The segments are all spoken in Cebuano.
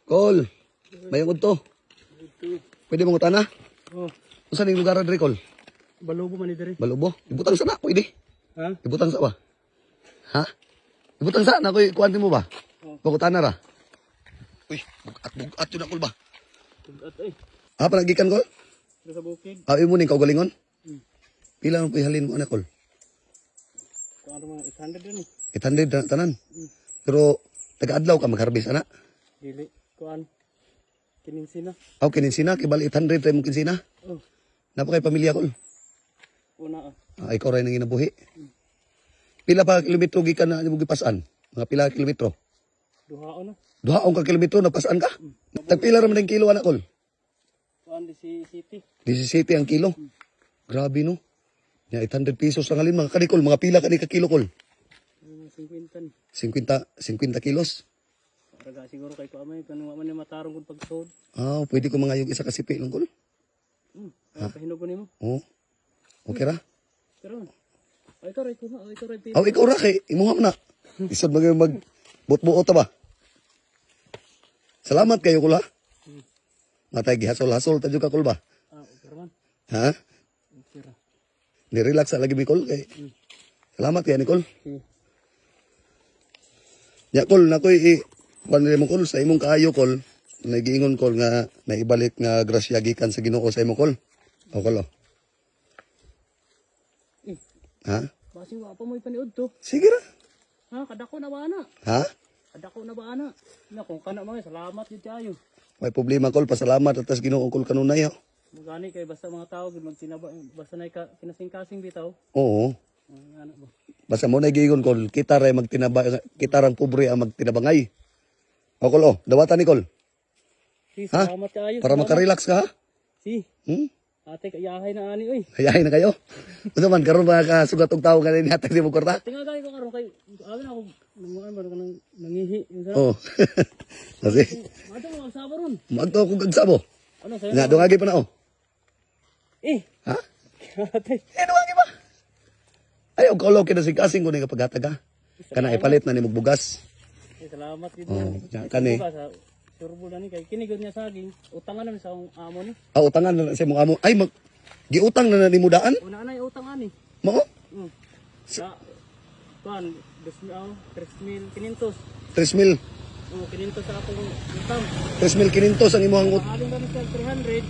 Kol, may to. Pwede mong utana? Oh, Unsa ning lugar diri, Kol? Balubo man ni diri. Balubo. Ibutang sa na, pwede. Ha? Ibutang sa ba? Ha? Ibutang sa na koy kuan mo ba? Oh. Pangutana ra. Uy, bugat bugat yun ako ba? At ay, Ha, panagikan, Kol? diri sa bukid. Ah, imo ning kaugalingon? Hmm. Pila man halin mo ana, Kol? Kung ano mga 800 yun eh. 800 na tanan. Pero taga-adlaw ka mag-harvest ana. Dili, kuan. Kininsina. Aw kininsina kay bali 800 ra imong kinsina. Oh, Napa kay pamilya, Kol? Una ah. Ah, ikaw ra nang ginabuhi. Pila pa kilometro gikan na nimo gipasan? Mga pila ka kilometro? Duhaon na. Duha ka kilometro napasan ka? Tagpila ra man ang kilo ana, Kol? Kuan di si City. 17 ang kilo. Grabe, no. Nya 800 pesos lang alin mga kanikol, mga pila kani ka kilo, Kol? Mga 50 ni. 50 50 kilos. Raga siguro kay ko amay kanang wa man ni matarong kung pagsood. Ah, pwede ko mga yung isa ka sipi lang, Kol. Ha? Pahinugo nimo. Oh. Okay ra. Pero ay ikaw ray ko ay ikaw ray Aw, ikaw ra kay imuha man na. Isod mag mag buot-buot ta ba? Salamat kayo, Kol, ha. Matay gihasol-hasol ta jud ka, Kol, ba? Ah, okay man. Ha? Okay ra. Ni-relax sa lagi mi, Kol, kay. Salamat kay Nicole. Sige. Ya, Kol, nakoy i kuan mo, Kol, sa imong kaayo, Kol. Nagiingon, Kol, nga naibalik nga grasya gikan sa Ginoo sa imo, Kol. O, Kol, oh. Eh, Ha? basing wa pa mo'y paniud to. Sige ra. Ha, kadako na ba ana? Ha? Kadako na ba ana? Na kung kana mga salamat jud kayo. May problema, Kol, pasalamat atas Ginoo, Kol, kanunay. Oh. Magani kay basta mga tao gud magtinaba basta nay ka kinasing-kasing bitaw. Oo. Ang ano ba? Basta mo na giingon, Kol, kita ray magtinaba kita rang pobre ang magtinabangay. O, Kol, oh, dawatan ni Kol. Si, Ha? salamat kayo. Para Salamat. makarelax ka, ha? Si, ate kayahay na ani oy. Hayahay na kayo. Unsa man karon mga kasugat og tawo kanin hatag di mo kwarta? Tinga gay ko karon kay amin ako nanguan ba kanang nangihi unsa. Oo. Kasi Ato mo agsaba ron. magto ako kagsabo. Ano sayo? Na dungagi pa na, oh. Eh, Ha? ate. Eh, dungagi ba? Ay, og kaulo kina si kasing ko ni kapaghatag, ha. Kana ipalit na ni bugas. Eh, salamat gid. Oh, yan, kani. Sa surbo na ni kay kini gud niya saging. Utangan namin sa akong amo ni. Ah, utangan na lang sa imong amo. Ay, mag giutang na na ni mo daan. Una na utang ani. Mao? Sa kuan, dos mil, oh, 3,500. 3,000. Oh, 500 sa akong utang. 3,500 ang imong ut. Halin ba ni sa 300?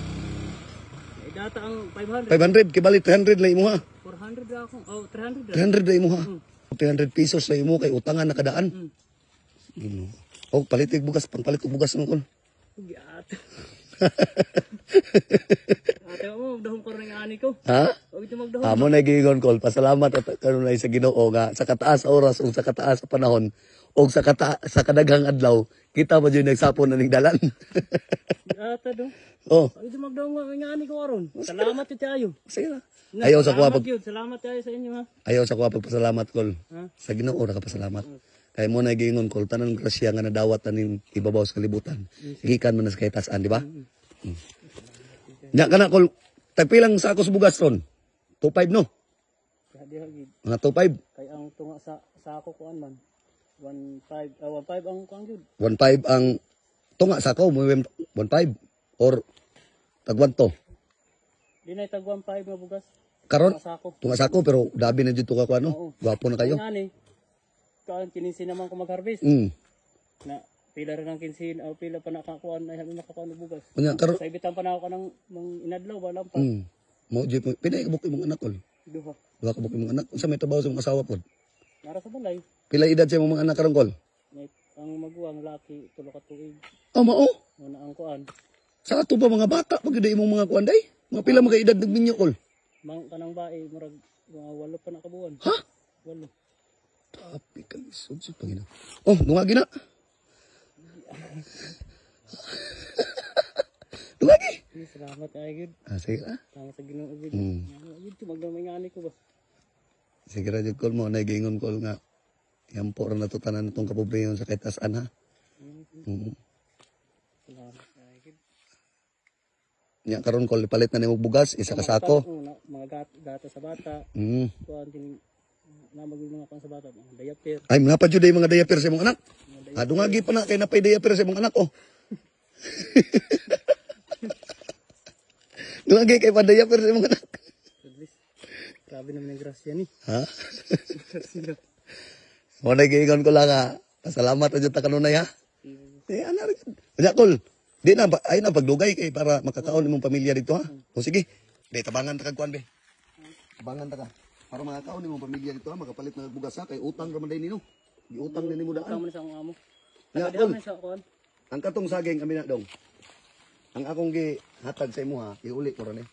Eh, data ang 500. 500 kay bali 300 na imuha. 400 ra akong. Oh, 300 ra. 300 na imuha. 300 pesos na imo kay utangan na kadaan. Ginoo. Og palitig bugas, pangpalit og bugas mo, Kol. Ate. Ate mo magdahom ko rin ani ko. Ha? Og ito magdahom. Amo na giingon, Kol, pasalamat at kanunay sa Ginoo nga sa kataas sa oras ug sa kataas sa panahon ug sa kadaghang adlaw kita mo jud nagsapon na ning dalan. Ate do. Oh, Og ito magdahom nga ani ko aron. Salamat jud kayo. Sige na. Na, Ayaw sa kuha salamat pag yun. Salamat kayo sa inyo ha. Ayaw sa kuha pagpasalamat, Kol. Ha? Sa Ginoo ra ka pasalamat. Kay mo na giingon, Kol, tanan grasya nga nadawat aning ibabaw sa kalibutan. Gikan man na sa kahitasan, di ba? Nya kana, Kol, tagpilang sako sa bugas ron? 25, no? Diha diha gid. Mga 25. Kay ang tunga sa sako kuan man. 15 ah 15 ang kuan gyud. 1.5 ang tunga sako mo, 1.5 or tag 1 to. Di na tag 15 nga bugas. Karon Tunga sako. Tunga sako pero dabi na dito ka kuano. Oo. Gwapo na kayo. Ang ani kuan kininsi naman ko mag-harvest. Na pila rin ang kinsin o pila pa nakakuan ay makakuan og bugas. Unya karon Sa ibitan pa na ako ng mga inadlaw ba lang pa. Mo jud mo pinay ka imong anak, Kol? Duha. Duha ka imong anak. Unsa may trabaho sa imong asawa pod? Nara sa balay. Pila edad sa imong mga anak karon, Kol? May ang maguwang laki 3 ka tuig. Oh, mao. Muna ang kuan. Sa ato pa mga bata pag gyud imong mga kuan day. Mga pila mga edad nagminyo, Kol? Mang kanang bae murag mga 8 pa na kabuan. Ha? 8. Tapi kalisod sa Panginoon. Oh, dungagi na. Dungagi. Eh, salamat ay gyud. Ah, sige ah. Tama sa Ginoo gyud. Gyud magdamay nga ani ko ba. Sige ra jud, Kol, mo na giingon, Kol, nga yan po ra nato tanan itong kapobre sa kitasan, ha. Salamat ay gyud. Nya karon, Kol, palit na nimo bugas, isa ka sako. Oo, na, mga gata sa bata, kuan kining na mag mga kuan sa bata, mga diaper. Ay, mga pa jud ay mga diaper sa imong anak. Mga Ah, dungagi pa na kay napay diaper sa imong anak, oh. Lagi kay padaya pero sa imong anak. At least, grabe naman ang grasya ni. Ha? Grasya. Mo na giingon ko lang ha. Pasalamat na jud ta kanunay ha. Eh ana ra jud. Unya kol. Di na ay na pagdugay kay para makakaon imong pamilya dito ha. O sige. Di tabangan ta kag kuan be. Tabangan ta ka. Para makakaon imong pamilya dito ha, makapalit na kag bugas ha kay utang ra man day nino. Giutang din nimo Utang daan. man sa akong amo. Ya, Taga diha tol. man sa kuan. Ang katong saging kami na dong. Ang akong gihatag sa imo ha, iuli ko ra ni.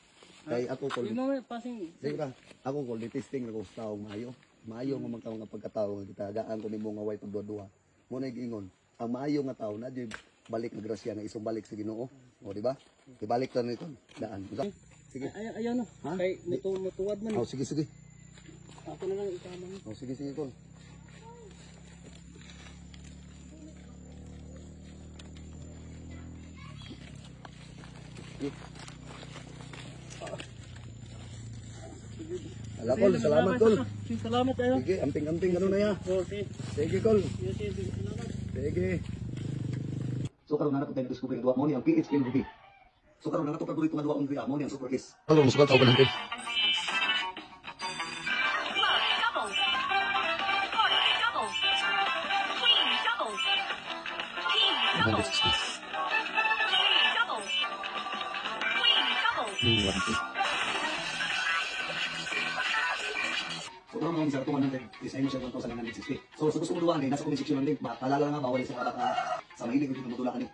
Kay ako kol. Di mo may passing. Sige ra, ako kol di testing na ko sa taong maayo. Maayo nga man nga pagkatao nga gitagaan ko nimo nga way pagduha-duha. Mo na giingon, ang maayo nga tao na jud balik na grasya nga isong balik sa Ginoo. O di ba? Ibalik ra nito daan. Sige. Ay, ayaw no. Kay mutuwad man. Oh, sige sige. Ako na lang ikama ni. Oh, sige sige kol. Ala kol, salamat kol. Sige, salamat ayo. Sige, amping-amping ano na ya. Oh, sige. Sige kol. Sige, sige, salamat. Sige. So karon na tayo discover duwa mo ni ang PHLV. So karon na to paborito nga duwa ang duwa mo ni ang Super Kiss. Karon musugal tawag natin. Club double. Heart double. Queen double. King double. 160. King double. Queen double. So karon mga sa 100 is ay mo siya 1,960. So sa gusto mo duwa ni nasa comment section ang link ba. Paalala nga bawal sa mga baka sa mahilig og dito motula kani.